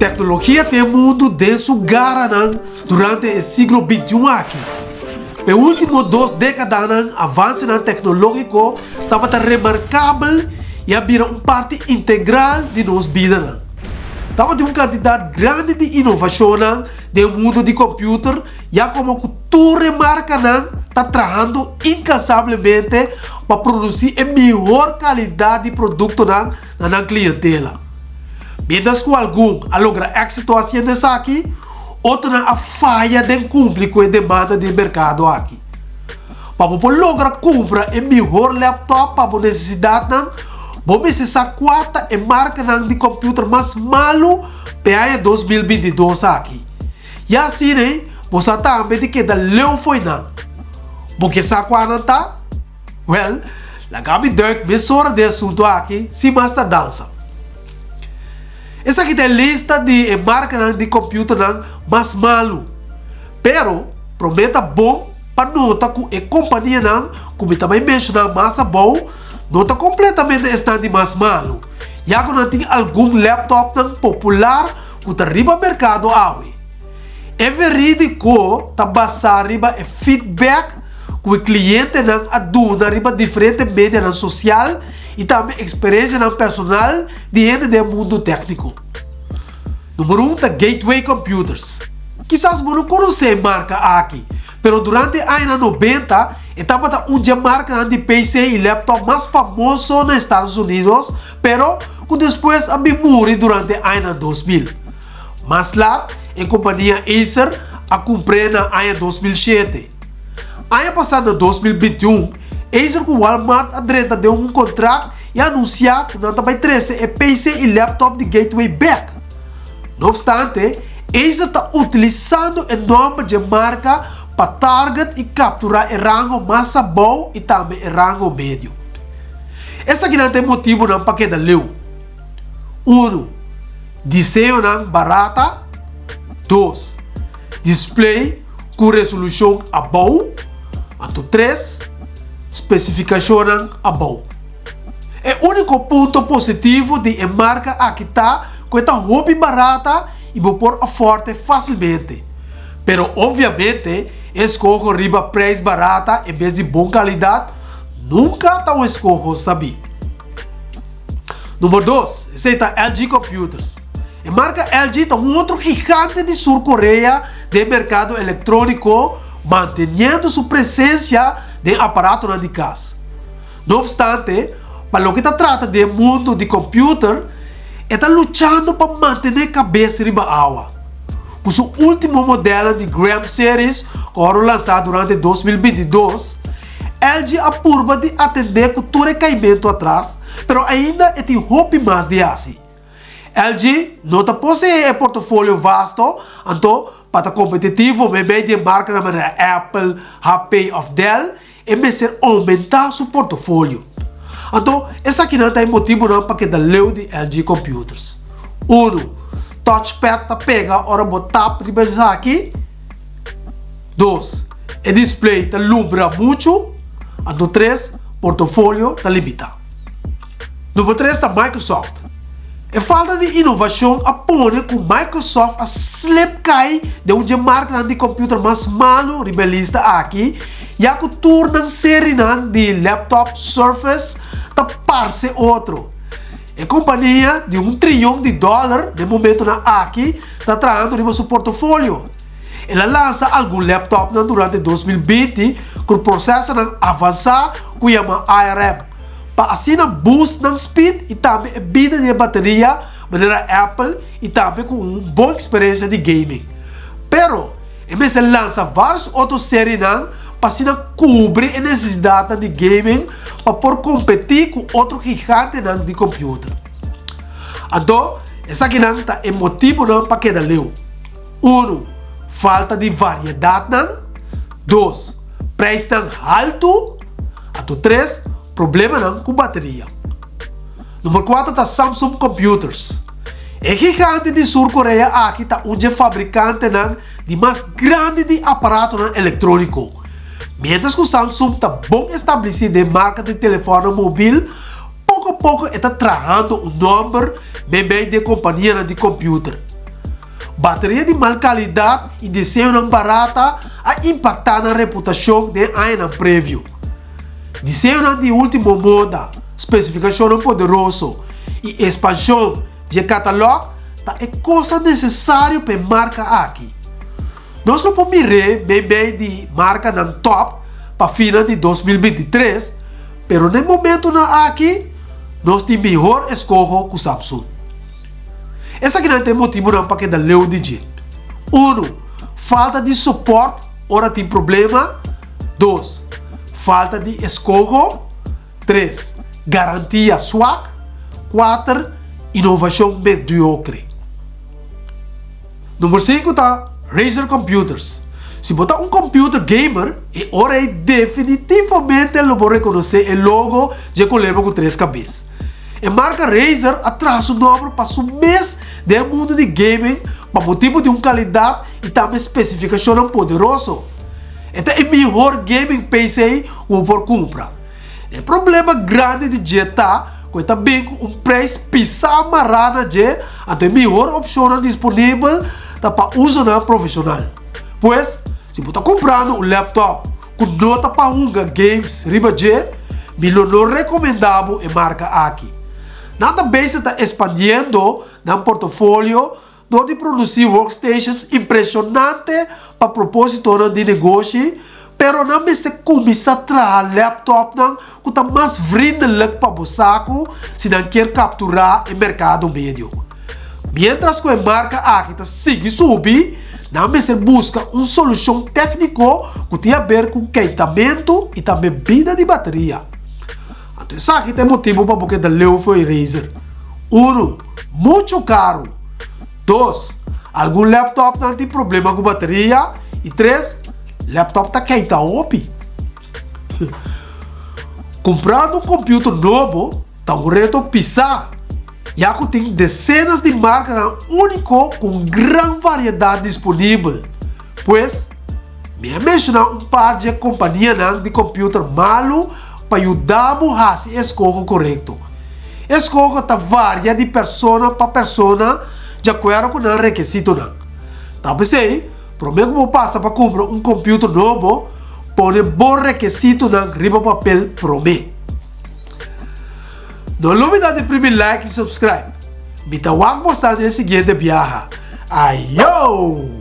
Teknologia tin e mundu den su garanan durante e siglo bintiun aki. E último dos dékadanan avansenan teknológiko tabata remarkabel i a bira un parti integral di nos bidanan. Tabatin un kantidat grandi di inovashonnan den e mundu di kòmpiuter ya komo ku tur e markanan ta trahando inkansablemente pa produsí e mihor kalidat di produktonan na nan klientela. Miéntras ku algun a logra éksito hasiendo esaki, otronan a faya den kumpli ku e demanda di e merkado aki. Pa bo por logra kumpra e mihor laptop pa bo nesesidatnan, bo mester sa kua ta e markanan di kòmpiuter mas malu p'e aña 2022 aki. Ya asina ei, bo sa tambe di keda leu fo'i nan. Bo kier sa kua nan ta? Wèl, laga mi duik mesora den e asuntu aki sin mas tardansa. Esaki ta e lista di e markanan di kòmpiuternan mas malu. Pero, promé ta bon pa nota ku e kompanianan ku mi ta bai menshoná mas abou no ta kompletamente esnan di mas malu, ya ku nan tin algun lèptòpnan popular ku ta riba merkado awe. E verídiko ta basá riba e feedback ku e klientenan a duna riba diferente medianan sosial i tambe eksperensianan personal di hende den e mundu tékniko. Numero un ta Gateway Computers. Kisas bo no konosé e marka aki, pero durante e añanan nobenta e tabata un dje markanan di PC i laptop mas famoso na Estados Unidos, pero ku despues a bin muri durante e añanan 2000. Mas lat, e kompania Acer a kumpr'é na aña 2007. Aña pasá na 2021, Acer ku Walmart a drenta den un kontrakt i a anunsiá ku nan ta bai trese e PC i laptop di Gateway bèk. No opstante, Acer ta utilisando e nòmber dje marka pa target i kapturá e rango mas abou i tambe e rango medio. Esakinan ta e motibunan pa keda leu. Unu, diseñonan barata. Dos, display ku resolushon abou. Anto tres, spesifikashonnan abou. E úniko punto positivo di e marka aki ta ku e ta hopi barata i bo por afòrte fásilmente. Pero obviamente e eskoho riba preis barata en bes di bon kalidat nunka ta un eskoho sabí. Number dos, esei ta LG Computers. E marka LG ta un otro gigante di Sur Korea den merkado elektróniko, manteniendo su presensia den aparatonan di kas. No opstante, pa loke ta trata den e mundu di kòmpiuter, e ta luchando pa mantené kabes riba awa. Ku su último modelnan di Gram Series ku a wòrdu lansá durante 2022, LG a purba di atendé ku tur e kaimentu atras, pero ainda e tin hopi mas di hasi. LG no ta poseé e portofolio vasto, anto pa ta kompetitivo meimei di e markanan manera Apple, HP òf Dell, e mester oumentá su portofolio. Anto esakinan ta e motibunan pa keda leu di LG Computers. Unu, touchpad ta pega ora bo tap riba esaki. Dos, e display ta lumbra muchu. Anto tres, portofolio ta limitá. Number tres ta Microsoft. E falta di inovashon a pone ku Microsoft a slip kai den un dje markanan di kòmpiuter mas malu riba e lista aki, ya ku tur nan serinan di laptop Surface ta parse otro. E kompania di un triyon di dòler den momentunan aki ta trahando riba su portofolio. El a lansa algun laptopnan durante 2020 ku prosesornan avansá ku yama ARM, pa asina boost nan speed i tambe e bida di e bateria manera Apple i tambe ku un bon eksperensia di gaming. Pero, e mester lansa vários otro serienan pa asina kubri e nesesidatnan di gaming pa por kompetí ku otro gigantenan di kompüter. Anto, esakinan ta e motibunan pa keda leu. Unu, falta di variedatnan. Dos, preisnan haltu. Anto tres, problemanan ku bateria. Number kuater ta Samsung Computers. E gigante di Sur Korea aki ta un dje fabrikantenan di mas grandi di aparatonan elektróniko. Miéntras ku Samsung ta bon establesí den marka di telefònnan mobil, poko poko e ta trahando un nòmber meimei di e kompanianan di kòmpiuter. Bateria di mal kalidat i diseñonan barata a impaktá nan reputashon den añanan previo. Diseñonan di último moda, spesifikashonnan poderoso i ekspanshon di e katalòg ta e kosnan nesesario pa e marka aki. Nos lo por mir'é meimei di markanan tòp pa final di 2023, pero na e momentunan aki nos tin mihor eskoho ku Samsung. Esakinan ta e motibunan pa keda leu di dje. Unu, falta di sopòrt ora tin problema. Dos, falta di eskoho. Tres, garantia swak. Kuater, inovashon mediokre. Number sinku ta Razer Computers. Si bo ta un computer gamer, e ora ei definitivamente lo bo rekonosé e logo dje kolebra ku tres kabes. E marka Razer a traha su nòmber pa su mes den e mundu di gaming pa motibu di un kalidat i tambe spesifikashonnan poderoso. E ta e mihor gaming PC ku bo por kumpra. E problema grandi di dje ta ku e ta bin ku un preis pisá mará na dje, anto e mihor opshonnan disponibel ta pa usonan profeshonal. Pues, si bo ta kumprando un laptop ku no ta pa hunga games riba dje, mi lo no rekomendá bo e marka aki. Nan ta bezig ta espandiendo nan portofolio dor di produsí workstations impreshonante pa propósitonan di negoshi, pero nan mester kuminsá traha laptopnan ku ta mas vriendelijk pa bo saku si nan kier kapturá e merkado medio. Miéntras ku e marka aki ta sigui subi, nan mester buska un solushon tékniko ku tin haber ku keitamentu i tambe bida di bateria. Anto esaki ta e motibu pa bo keda leu for e Razer. Unu, muchu karu. Dos, algun laptopnan tin problema ku bateria. I tres, laptop ta keita hopi. Kumprando un computer nobo ta un reto pisá, ya ku tin desenas di markanan úniko ku un gran variedat disponibel. Pues, mi a menshoná un par dje kompanianan di computer malu pa yuda bo hasi e eskoho korekto. E eskoho ta varia di persona pa persona di akuerdo ku nan rekesitonan. Ta p'esei, Promé ku bo pasa pa kumpra un kompiuter nobo, pone bo rekesitonan riba papel promé. No lubida di primi like i subscribe. Mi ta wak bo sa den e siguiente biaha. Ayo!